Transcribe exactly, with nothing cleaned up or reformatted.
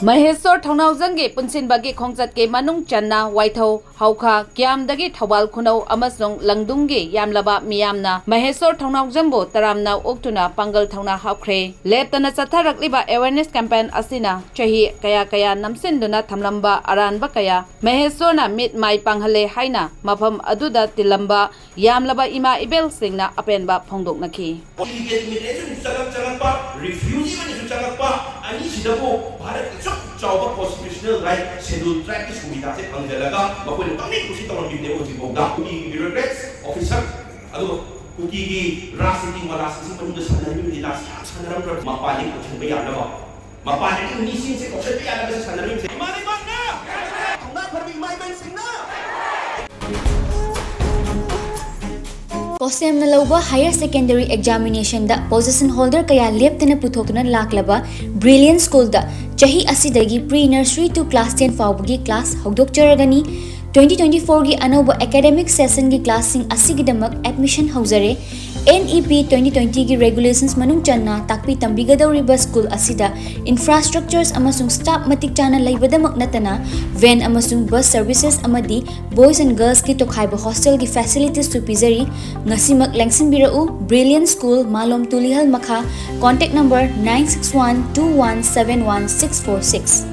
ꯃꯍꯦꯁꯣꯔ ꯊꯧꯅꯥꯎꯖꯝꯒꯤ ꯄꯨꯟꯁꯤꯟꯕꯒꯤ ꯈꯣꯡꯆꯠꯀꯤ ꯃꯅꯨꯡ ꯆꯟꯅ ꯋꯥꯏꯊꯧ, ꯍꯧꯈꯥ, ꯀꯤꯌꯥꯝꯗꯒꯤ ꯊꯧꯕꯥꯜ ꯈꯨꯅꯧ ꯑꯃꯁꯨꯡ ꯂꯪꯗꯨꯡꯒꯤ ꯌꯥꯝꯂꯕ ꯃꯤꯌꯥꯝꯅ ꯃꯍꯦꯁꯣꯔ ꯊꯧꯅꯥꯎꯖꯝꯕꯨ ꯇꯔꯥꯝꯅ ꯑꯣꯛꯇꯨꯅ ꯄꯥꯡꯒꯜ ꯊꯧꯅꯥ ꯍꯥꯞꯈ꯭ꯔꯦ꯫ ꯂꯦꯞꯇꯅ ꯆꯠꯊꯔꯛꯂꯤꯕ awareness campaign ꯑꯁꯤꯅ ꯆꯍꯤ ꯀꯌꯥ ꯀꯌꯥ ꯅꯝꯁꯤꯟꯗꯨꯅ ꯊꯝꯂꯝꯕ ꯑꯔꯥꯟꯕ ꯀꯌꯥ ꯃꯍꯦꯁꯣꯔꯅ ꯃꯤꯠ ꯃꯥꯏ ꯄꯥꯡꯍꯜꯂꯦ ꯍꯥꯏꯅ ꯃꯐꯝ ꯑꯗꯨꯗ ꯇꯤꯜꯂꯝꯕ ꯌꯥꯝꯂꯕ ꯏꯃꯥ ꯏꯕꯦꯜꯁꯤꯡꯅ ꯑꯄꯦꯟꯕ ꯐꯣꯡꯗꯣꯛꯅꯈꯤ꯫ Illegal immigration ꯆꯪꯂꯛ-, ꯆꯪꯂꯛꯄ, refugee ꯑꯣꯏꯅꯁꯨ ꯆꯪꯂꯛꯄ, ꯑꯅꯤꯁꯤꯗꯕꯨ ꯚꯥꯔꯠꯀꯤ ꯑꯁꯨꯛ ꯆꯥꯎꯕ constitutional right, schedule tribeꯀꯤ ꯁꯨꯕꯤꯗꯥꯁꯦ ꯐꯪꯖꯜꯂꯒ ꯃꯈꯣꯏꯅ ꯄꯪꯂꯩ ꯀꯨꯁꯤ ꯇꯧꯔꯝꯃꯤꯕꯅꯦ ꯍꯧꯖꯤꯛꯐꯥꯎꯗ꯫ ꯀꯨꯀꯤꯒꯤ bureaucrats, officer, ꯑꯗꯨꯒ ꯀꯨꯀꯤꯒꯤ ꯔꯥꯖꯅꯤꯇꯤ ꯋꯥꯂꯥꯁꯤꯡꯁꯤ ꯃꯅꯨꯡꯗ ꯁꯥꯟꯅꯔꯤꯕ ꯂꯤꯂꯥꯁꯤ ꯌꯥꯝ ꯁꯥꯟꯅꯔꯝꯗ꯭ꯔꯕ, ꯃꯄꯥꯟꯗꯒꯤ ꯀꯧꯁꯤꯟꯕ ꯌꯥꯅꯕ, ꯃꯄꯥꯟꯗꯒꯤ ꯃꯤꯁꯤꯡꯁꯦ ꯀꯧꯁꯤꯟꯕ ꯌꯥꯅꯕ ꯁꯥꯟꯅꯔꯤꯕꯁꯦ꯫ ꯏꯃꯥ ꯂꯩꯕꯥꯛꯅ! ꯊꯧꯅꯥ ꯐꯔꯕ ꯏꯃꯥ ꯏꯕꯦꯜꯁꯤꯡꯅ! ꯀꯣꯁꯦꯝꯅ ꯂꯧꯕ higher secondary examinationꯗ position holder ꯀꯌꯥ ꯂꯦꯞꯇꯅ ꯄꯨꯊꯣꯛꯇꯨꯅ ꯂꯥꯛꯂꯕ Brilliant Schoolꯗ ꯆꯍꯤ ꯑꯁꯤꯗꯒꯤ pre nursery to class ten ꯐꯥꯎꯕꯒꯤ class ꯍꯧꯗꯣꯛꯆꯔꯒꯅꯤ꯫ Twenty twenty fourꯒꯤ ꯑꯅꯧꯕ academic sessionꯒꯤ classꯁꯤꯡ ꯑꯁꯤꯒꯤꯗꯃꯛ admission ꯍꯧꯖꯔꯦ꯫ NEP twenty twentyꯒꯤ regulations ꯃꯅꯨꯡ ꯆꯟꯅ ꯇꯥꯛꯄꯤ ꯇꯝꯕꯤꯒꯗꯧꯔꯤꯕ school ꯑꯁꯤꯗ infrastructures ꯑꯃꯁꯨꯡ staff ꯃꯇꯤꯛ ꯆꯥꯅ ꯂꯩꯕꯗꯃꯛ ꯅꯠꯇꯅ van ꯑꯃꯁꯨꯡ bus services ꯑꯃꯗꯤ boys and girlsꯀꯤ ꯇꯣꯈꯥꯏꯕ hostelꯒꯤ facilitiesꯁꯨ ꯄꯤꯖꯔꯤ꯫ ꯉꯁꯤꯃꯛ ꯂꯦꯡꯁꯤꯟꯕꯤꯔꯛꯎ꯫ Brilliant School, ꯃꯥꯂꯣꯝ ꯇꯨꯂꯤꯍꯜ ꯃꯈꯥ꯫ Contact number nine six one two one seven one six four six꯫